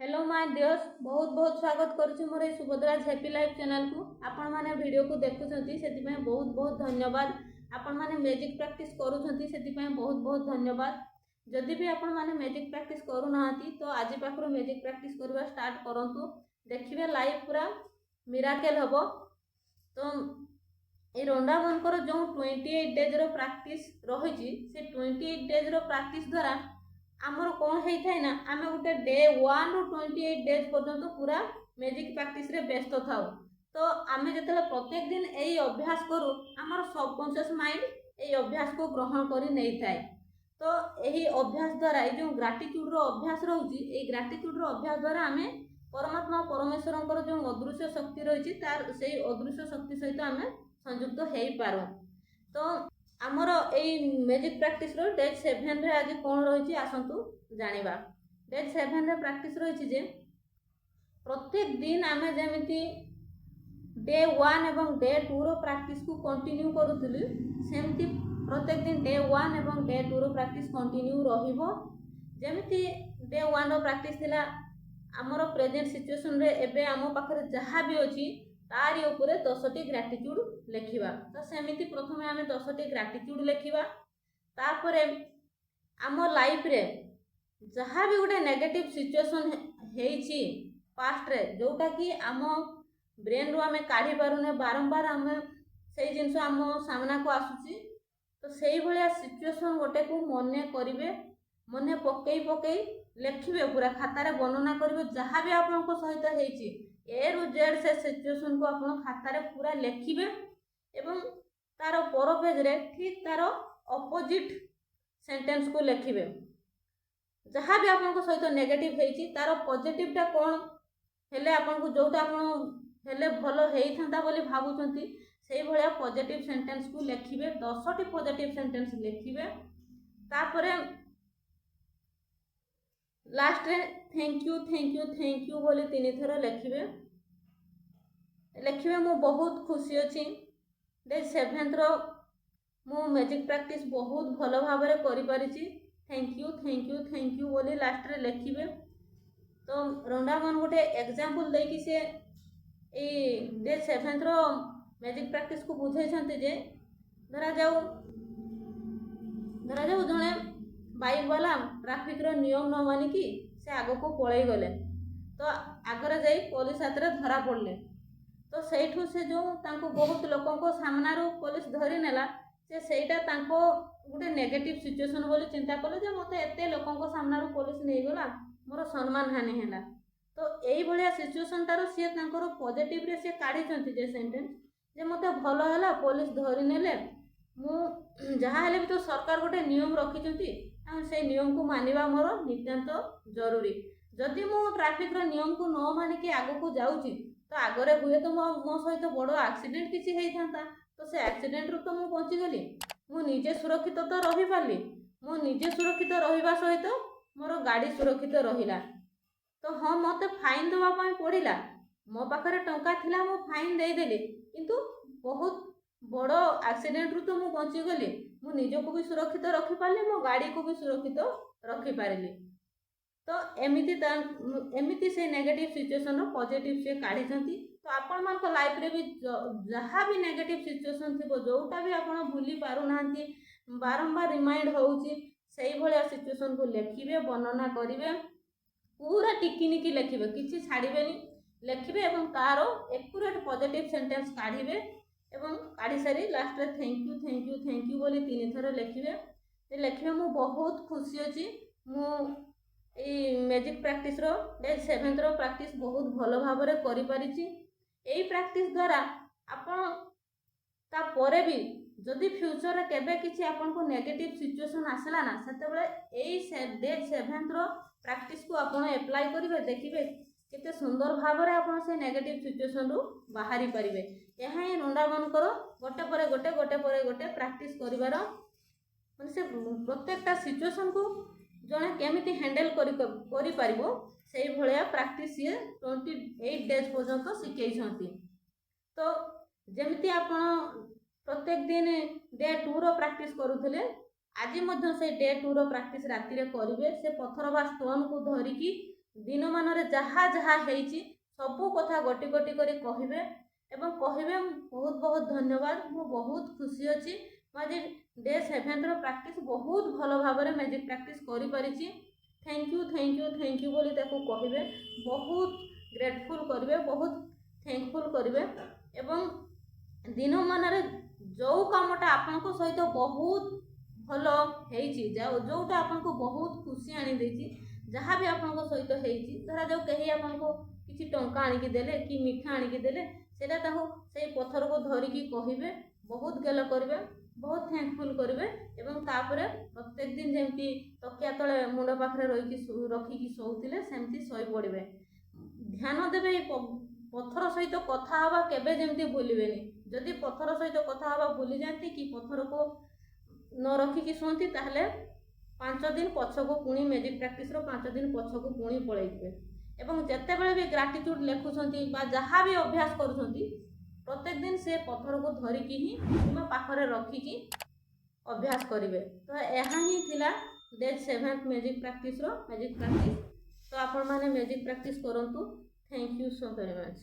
Hello my ଡିୟର୍ସ, ବହୁତ ବହୁତ ସ୍ୱାଗତ କରୁଛି ମୋର ଏଇ ସୁଭଦ୍ରାଜ ହ୍ୟାପି ଲାଇଫ୍ ଚ୍ୟାନେଲକୁ। ଆପଣମାନେ ଭିଡ଼ିଓକୁ ଦେଖୁଛନ୍ତି, ସେଥିପାଇଁ ବହୁତ ବହୁତ ଧନ୍ୟବାଦ। ଆପଣମାନେ ମ୍ୟାଜିକ୍ ପ୍ରାକ୍ଟିସ୍ କରୁଛନ୍ତି, ସେଥିପାଇଁ ବହୁତ ବହୁତ ଧନ୍ୟବାଦ। ଯଦି ବି ଆପଣମାନେ ମ୍ୟାଜିକ୍ ପ୍ରାକ୍ଟିସ୍ କରୁନାହାନ୍ତି, ତ ଆଜି ପାଖରୁ ମ୍ୟାଜିକ୍ ପ୍ରାକ୍ଟିସ୍ କରିବା ଷ୍ଟାର୍ଟ କରନ୍ତୁ। ଦେଖିବେ, ଲାଇଫ୍ ପୁରା ମିରାକେଲ୍ ହେବ। ତ ଏଇ ରୋଣ୍ଡା ବର୍ନଙ୍କର ଯେଉଁ 28 ଡେଜ୍ର ପ୍ରାକ୍ଟିସ୍ ରହିଛି, ସେ 28 ଡେଜ୍ର ପ୍ରାକ୍ଟିସ୍ ଦ୍ୱାରା ଆମର କ'ଣ ହେଇଥାଏ ନା, ଆମେ ଗୋଟେ ଡେ 1ରୁ 28 ଡେଜ୍ ପର୍ଯ୍ୟନ୍ତ ପୁରା ମ୍ୟାଜିକ୍ ପ୍ରାକ୍ଟିସ୍ରେ ବ୍ୟସ୍ତ ଥାଉ। ତ ଆମେ ଯେତେବେଳେ ପ୍ରତ୍ୟେକ ଦିନ ଏଇ ଅଭ୍ୟାସ କରୁ, ଆମର ସବକନସିୟସ୍ ମାଇଣ୍ଡ ଏଇ ଅଭ୍ୟାସକୁ ଗ୍ରହଣ କରି ନେଇଥାଏ। ତ ଏହି ଅଭ୍ୟାସ ଦ୍ୱାରା, ଏଇ ଯେଉଁ ଗ୍ରାଟିଚ୍ୟୁଡ଼ର ଅଭ୍ୟାସ ରହୁଛି, ଏଇ ଗ୍ରାଟିଚ୍ୟୁଡ଼ର ଅଭ୍ୟାସ ଦ୍ୱାରା ଆମେ ପରମାତ୍ମା ପରମେଶ୍ୱରଙ୍କର ଯେଉଁ ଅଦୃଶ୍ୟ ଶକ୍ତି ରହିଛି, ତାର ସେଇ ଅଦୃଶ୍ୟ ଶକ୍ତି ସହିତ ଆମେ ସଂଯୁକ୍ତ ହେଇପାରୁ। ତ ଆମର ଏଇ ମ୍ୟାଜିକ୍ ପ୍ରାକ୍ଟିସ୍ର ଡେ 7ରେ ଆଜି କ'ଣ ରହିଛି, ଆସନ୍ତୁ ଜାଣିବା। ଡେ 7ରେ ପ୍ରାକ୍ଟିସ୍ ରହିଛି ଯେ ପ୍ରତ୍ୟେକ ଦିନ ଆମେ ଯେମିତି ଡେ 1 ଏବଂ ଡେ 2ର ପ୍ରାକ୍ଟିସ୍କୁ କଣ୍ଟିନ୍ୟୁ କରୁଥିଲୁ, ସେମିତି ପ୍ରତ୍ୟେକ ଦିନ ଡେ 1 ଏବଂ ଡେ 2ର ପ୍ରାକ୍ଟିସ୍ କଣ୍ଟିନ୍ୟୁ ରହିବ। ଯେମିତି ଡେ 1ର ପ୍ରାକ୍ଟିସ୍ ଥିଲା, ଆମର ପ୍ରେଜେଣ୍ଟ ସିଚୁଏସନ୍ରେ ଏବେ ଆମ ପାଖରେ ଯାହା ବି ଅଛି, ତାରି ଉପରେ 10ଟି ଗ୍ରାଟିଚ୍ୟୁଡ଼ ଲେଖିବା। ତ ସେମିତି ପ୍ରଥମେ ଆମେ 10ଟି ଗ୍ରାଟିଚ୍ୟୁଡ଼ ଲେଖିବା। ତାପରେ ଆମ ଲାଇଫରେ ଯାହା ବି ଗୋଟେ ନେଗେଟିଭ୍ ସିଚୁଏସନ୍ ହେଇଛି ପାଷ୍ଟରେ, ଯେଉଁଟାକି ଆମ ବ୍ରେନ୍ରୁ ଆମେ କାଢ଼ି ପାରୁନେ, ବାରମ୍ବାର ଆମେ ସେଇ ଜିନିଷ ଆମ ସାମ୍ନାକୁ ଆସୁଛି, ତ ସେଇଭଳିଆ ସିଚୁଏସନ୍ ଗୋଟେକୁ ମନେ କରିବେ। ମନେ ପକେଇ ପକେଇ ଲେଖିବେ, ପୁରା ଖାତାରେ ବର୍ଣ୍ଣନା କରିବେ। ଯାହା ବି ଆପଣଙ୍କ ସହିତ ହେଇଛି, ଏରୁ ଜେଡ଼୍, ସେ ସିଚୁଏସନ୍କୁ ଆପଣ ଖାତାରେ ପୁରା ଲେଖିବେ ଏବଂ ତାର ପର ପେଜ୍ରେ ଠିକ୍ ତାର ଅପୋଜିଟ୍ ସେଣ୍ଟେନ୍ସକୁ ଲେଖିବେ। ଯାହା ବି ଆପଣଙ୍କ ସହିତ ନେଗେଟିଭ୍ ହେଇଛି, ତାର ପଜିଟିଭ୍ଟା କ'ଣ ହେଲେ ଆପଣଙ୍କୁ, ଯେଉଁଟା ଆପଣ ହେଲେ ଭଲ ହେଇଥାନ୍ତା ବୋଲି ଭାବୁଛନ୍ତି, ସେଇଭଳିଆ ପଜିଟିଭ୍ ସେଣ୍ଟେନ୍ସକୁ ଲେଖିବେ। 10ଟି ପଜିଟିଭ୍ ସେଣ୍ଟେନ୍ସ ଲେଖିବେ। ତାପରେ ଲାଷ୍ଟରେ "Thank you, thank you, thank you" ବୋଲି ତିନିଥର ଲେଖିବେ। ଲେଖିବେ, ମୁଁ ବହୁତ ଖୁସି ଅଛି, ଡେ 7ର ମୁଁ ମ୍ୟାଜିକ୍ ପ୍ରାକ୍ଟିସ୍ ବହୁତ ଭଲ ଭାବରେ କରିପାରିଛି। "Thank you, thank you, thank you" ବୋଲି ଲାଷ୍ଟରେ ଲେଖିବେ। ତ ରୋଣ୍ଡା ବର୍ନ ଗୋଟେ ଏକ୍ଜାମ୍ପଲ୍ ଦେଇକି ସେ ଏଇ ଡେ 7ର ମ୍ୟାଜିକ୍ ପ୍ରାକ୍ଟିସ୍କୁ ବୁଝେଇଛନ୍ତି ଯେ ଧରାଯାଉ ଜଣେ ବାଇକ୍ ବାଲା ଟ୍ରାଫିକ୍ର ନିୟମ ନ ମାନିକି ସେ ଆଗକୁ ପଳେଇ ଗଲେ। ତ ଆଗରେ ଯାଇ ପୋଲିସ ହାତରେ ଧରା ପଡ଼ିଲେ। ତ ସେଇଠୁ ସେ ଯେଉଁ ତାଙ୍କୁ ବହୁତ ଲୋକଙ୍କ ସାମ୍ନାରୁ ପୋଲିସ ଧରି ନେଲା, ସେ ସେଇଟା ତାଙ୍କ ଗୋଟେ ନେଗେଟିଭ୍ ସିଚୁଏସନ୍ ବୋଲି ଚିନ୍ତା କଲେ ଯେ ମୋତେ ଏତେ ଲୋକଙ୍କ ସାମ୍ନାରୁ ପୋଲିସ ନେଇଗଲା, ମୋର ସମ୍ମାନ ହାନି ହେଲା। ତ ଏଇଭଳିଆ ସିଚୁଏସନ୍ଟାରୁ ସିଏ ତାଙ୍କର ପଜିଟିଭରେ ସିଏ କାଢ଼ିଛନ୍ତି ଯେ ସେଣ୍ଟେନ୍ସ ଯେ ମୋତେ ଭଲ ହେଲା, ପୋଲିସ ଧରି ନେଲେ। ମୁଁ ଯାହା ହେଲେ ବି ତ ସରକାର ଗୋଟେ ନିୟମ ରଖିଛନ୍ତି ଆଉ ସେଇ ନିୟମକୁ ମାନିବା ମୋର ନିତାନ୍ତ ଜରୁରୀ। ଯଦି ମୁଁ ଟ୍ରାଫିକ୍ର ନିୟମକୁ ନ ମାନିକି ଆଗକୁ ଯାଉଛି, ତ ଆଗରେ ହୁଏତ ମୋ ସହିତ ବଡ଼ ଆକ୍ସିଡେଣ୍ଟ କିଛି ହେଇଥାନ୍ତା। ତ ସେ ଆକ୍ସିଡେଣ୍ଟରୁ ତ ମୁଁ ବଞ୍ଚିଗଲି। ମୁଁ ନିଜେ ସୁରକ୍ଷିତ ତ ରହିପାରିଲି। ମୁଁ ନିଜେ ସୁରକ୍ଷିତ ରହିବା ସହିତ ମୋର ଗାଡ଼ି ସୁରକ୍ଷିତ ରହିଲା। ତ ହଁ, ମୋତେ ଫାଇନ୍ ଦେବା ପାଇଁ ପଡ଼ିଲା। ମୋ ପାଖରେ ଟଙ୍କା ଥିଲା, ମୁଁ ଫାଇନ୍ ଦେଇଦେଲି। କିନ୍ତୁ ବହୁତ ବଡ଼ ଆକ୍ସିଡେଣ୍ଟରୁ ତ ମୁଁ ବଞ୍ଚିଗଲି। ମୁଁ ନିଜକୁ ବି ସୁରକ୍ଷିତ ରଖିପାରିଲି, ମୋ ଗାଡ଼ିକୁ ବି ସୁରକ୍ଷିତ ରଖିପାରିଲି। ତ ଏମିତି ସେ ନେଗେଟିଭ୍ ସିଚୁଏସନ୍ର ପଜିଟିଭ୍ ସେ କାଢ଼ିଛନ୍ତି। ତ ଆପଣମାନଙ୍କ ଲାଇଫ୍ରେ ବି ଯାହା ବି ନେଗେଟିଭ୍ ସିଚୁଏସନ୍ ଥିବ, ଯେଉଁଟା ବି ଆପଣ ଭୁଲି ପାରୁନାହାନ୍ତି, ବାରମ୍ବାର ରିମାଇଣ୍ଡ ହେଉଛି, ସେଇଭଳିଆ ସିଚୁଏସନ୍କୁ ଲେଖିବେ, ବର୍ଣ୍ଣନା କରିବେ। ପୁରା ଟିକିନିକି ଲେଖିବେ, କିଛି ଛାଡ଼ିବେନି। ଲେଖିବେ ଏବଂ ତାର ଏକୁରେଟ୍ ପଜିଟିଭ୍ ସେଣ୍ଟେନ୍ସ କାଢ଼ିବେ ଏବଂ କାଢ଼ି ସାରି ଲାଷ୍ଟରେ "Thank you, thank you, thank you" ବୋଲି ତିନିଥର ଲେଖିବେ। ଲେଖିବେ, ମୁଁ ବହୁତ ଖୁସି ଅଛି, ମୁଁ ଏଇ ମ୍ୟାଜିକ୍ ପ୍ରାକ୍ଟିସ୍ର ଡେ 7ର ପ୍ରାକ୍ଟିସ୍ ବହୁତ ଭଲ ଭାବରେ କରିପାରିଛି। ଏଇ ପ୍ରାକ୍ଟିସ୍ ଦ୍ୱାରା ଆପଣ ତାପରେ ବି ଯଦି ଫ୍ୟୁଚରରେ କେବେ କିଛି ଆପଣଙ୍କୁ ନେଗେଟିଭ୍ ସିଚୁଏସନ୍ ଆସିଲା ନା, ସେତେବେଳେ ଏଇ ଡେ 7ର ପ୍ରାକ୍ଟିସ୍କୁ ଆପଣ ଆପ୍ଲାଏ କରିବେ। ଦେଖିବେ, କେତେ ସୁନ୍ଦର ଭାବରେ ଆପଣ ସେ ନେଗେଟିଭ୍ ସିଚୁଏସନ୍ରୁ ବାହାରି ପାରିବେ। ଏହା ହିଁ ରୋଣ୍ଡା ବର୍ନଙ୍କର ଗୋଟେ ପରେ ଗୋଟେ, ଗୋଟେ ପରେ ଗୋଟେ ପ୍ରାକ୍ଟିସ୍ କରିବାର, ମାନେ ସେ ପ୍ରତ୍ୟେକଟା ସିଚୁଏସନ୍କୁ ଜଣେ କେମିତି ହ୍ୟାଣ୍ଡେଲ୍ କରିପାରିବ, ସେଇଭଳିଆ ପ୍ରାକ୍ଟିସ୍ ସିଏ 28 ଡେଜ୍ ପର୍ଯ୍ୟନ୍ତ ଶିଖେଇଛନ୍ତି। ତ ଯେମିତି ଆପଣ ପ୍ରତ୍ୟେକ ଦିନ ଡେ 2ର ପ୍ରାକ୍ଟିସ୍ କରୁଥିଲେ, ଆଜି ମଧ୍ୟ ସେଇ ଡେ 2ର ପ୍ରାକ୍ଟିସ୍ ରାତିରେ କରିବେ। ସେ ପଥର ବା ଷ୍ଟୋନ୍କୁ ଧରିକି ଦିନମାନରେ ଯାହା ଯାହା ହେଇଛି, ସବୁ କଥା ଗୋଟି ଗୋଟି କରି କହିବେ ଏବଂ କହିବେ, "ବହୁତ ବହୁତ ଧନ୍ୟବାଦ, ମୁଁ ବହୁତ ଖୁସି ଅଛି। ମୁଁ ଆଜି ଡେ ସେଭେନ୍ଥର ପ୍ରାକ୍ଟିସ୍ ବହୁତ ଭଲ ଭାବରେ ମ୍ୟାଜିକ୍ ପ୍ରାକ୍ଟିସ୍ କରିପାରିଛି। Thank you, thank you, thank you" ବୋଲି ତାକୁ କହିବେ। ବହୁତ ଗ୍ରେଟଫୁଲ୍ କରିବେ, ବହୁତ ଥ୍ୟାଙ୍କଫୁଲ୍ କରିବେ ଏବଂ ଦିନମାନରେ ଯେଉଁ କାମଟା ଆପଣଙ୍କ ସହିତ ବହୁତ ଭଲ ହେଇଛି, ଯେଉଁଟା ଆପଣଙ୍କୁ ବହୁତ ଖୁସି ଆଣିଦେଇଛି, ଯାହା ବି ଆପଣଙ୍କ ସହିତ ହେଇଛି, ଧରାଯାଉ କେହି ଆପଣଙ୍କୁ କିଛି ଟଙ୍କା ଆଣିକି ଦେଲେ କି ମିଠା ଆଣିକି ଦେଲେ, ସେଇଟା ତାକୁ ସେଇ ପଥରକୁ ଧରିକି କହିବେ, ବହୁତ ଗେଲ କରିବେ, ବହୁତ ଥ୍ୟାଙ୍କଫୁଲ୍ କରିବେ ଏବଂ ତାପରେ ପ୍ରତ୍ୟେକ ଦିନ ଯେମିତି ତକିଆ ତଳେ ମୁଣ୍ଡ ପାଖରେ ରହିକି ରଖିକି ଶୋଉଥିଲେ, ସେମିତି ଶୋଇପଡ଼ିବେ। ଧ୍ୟାନ ଦେବେ, ଏଇ ପଥର ସହିତ କଥା ହେବା କେବେ ଯେମିତି ଭୁଲିବେନି। ଯଦି ପଥର ସହିତ କଥା ହେବା ଭୁଲି ଯାଆନ୍ତି କି ପଥରକୁ ନ ରଖିକି ଶୁଅନ୍ତି, ତାହେଲେ 5 ଦିନ ପଛକୁ ପୁଣି, ମ୍ୟାଜିକ୍ ପ୍ରାକ୍ଟିସ୍ର 5 ଦିନ ପଛକୁ ପୁଣି ପଳେଇଯିବେ। ଏବଂ ଯେତେବେଳେ ବି ଗ୍ରାଟିଚ୍ୟୁଡ଼୍ ଲେଖୁଛନ୍ତି ବା ଯାହା ବି ଅଭ୍ୟାସ କରୁଛନ୍ତି, ପ୍ରତ୍ୟେକ ଦିନ ସେ ପଥରକୁ ଧରିକି ହିଁ କିମ୍ବା ପାଖରେ ରଖିକି ଅଭ୍ୟାସ କରିବେ। ତ ଏହା ହିଁ ଥିଲା ଡେ ସେଭେନ୍ଥ ମ୍ୟାଜିକ୍ ପ୍ରାକ୍ଟିସ୍ର ମ୍ୟାଜିକ୍ ପ୍ରାକ୍ଟିସ୍। ତ ଆପଣମାନେ ମ୍ୟାଜିକ୍ ପ୍ରାକ୍ଟିସ୍ କରନ୍ତୁ। Thank you so very much.